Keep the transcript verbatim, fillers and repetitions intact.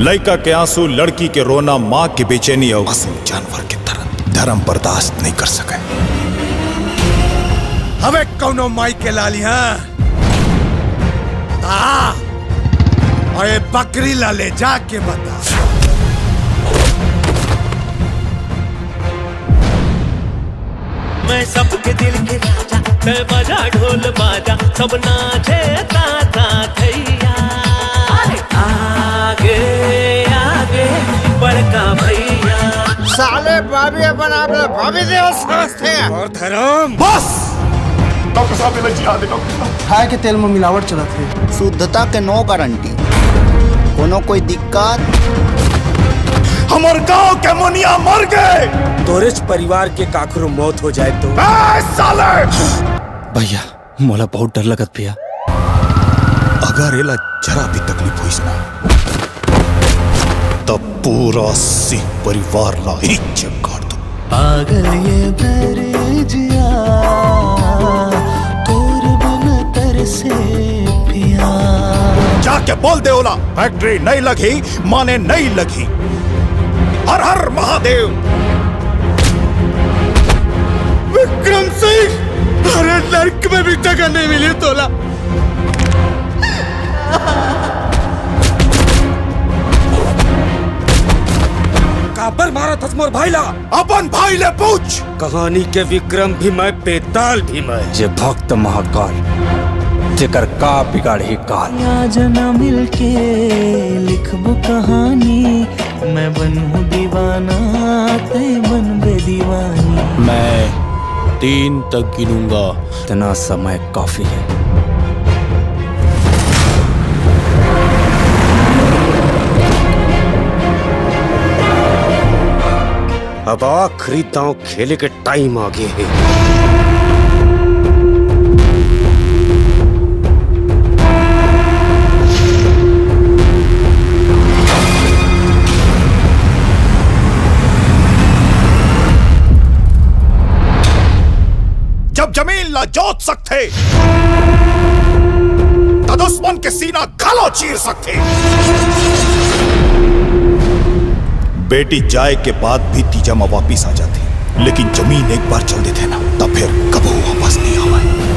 लइका के आंसू, लड़की के रोना, माँ के बेचैनी अउ मासूम जानवर के दर्द धर्म बर्दाश्त नहीं कर सके। हवे कौनो माई के लाली, हाँ? हाँ। अउ ए बकरी ला ले जाके बता। मैं सबके दिल के राजा, तै बजा ढोल बाजा, सब नाचे ताता थैया। आगे आगे बड़का भैया। साले भाभी अपन आप ला भाभी देव समझते हैं। और धर्म। बस। डॉक्टर साहब, एलर्जी आ गई, डॉक्टर साहब। खाए के तेल में मिलावट चलत हे। शुद्धता के no guarantee। कोनो कोई दिक्कत? हमर गांव के मुनिया मर गए। तोरेच परिवार के काखरो मौत हो जाए तो? ए, साले! भैया, मोला बहुत डर लगत भैया। अगर एला जरा भी तकलीफ होइस ना, तब पूरा सिंह परिवार ला ही चेक कर दो। पागल ये बैरेजिया, तोर बन तरसे पिया। जाके बोल दे ओला, फैक्ट्री नहीं लगी, माने नहीं लगी। हर हर महादेव। विक्रम सिंह, अरे नरक में भी जगह नहीं मिली तोला। काबर मारत हस मोर भाई ला? अपन भाई ले पूछ। कहानी के विक्रम भी मैं, बेताल भी मैं। जे भक्त महाकाल, जेकर का बिगाड़ही काल। आजा ना मिलके लिखबो कहानी, मैं बनहूँ दीवाना, तै बनबे दीवानी। मैं तीन तक गिनूंगा। इतना समय काफी है। अब आखिरी दांव खेले के टाइम आ गे हे। जब जमीन ला जोत सकथे, त दुश्मन के सीना घलो चीर सकथे। बेटी जाए के बाद भी तीजा म वापिस आ जाथे, लेकिन जमीन एक बार चल देथे ना, त फिर कभू वापस नहीं आवय।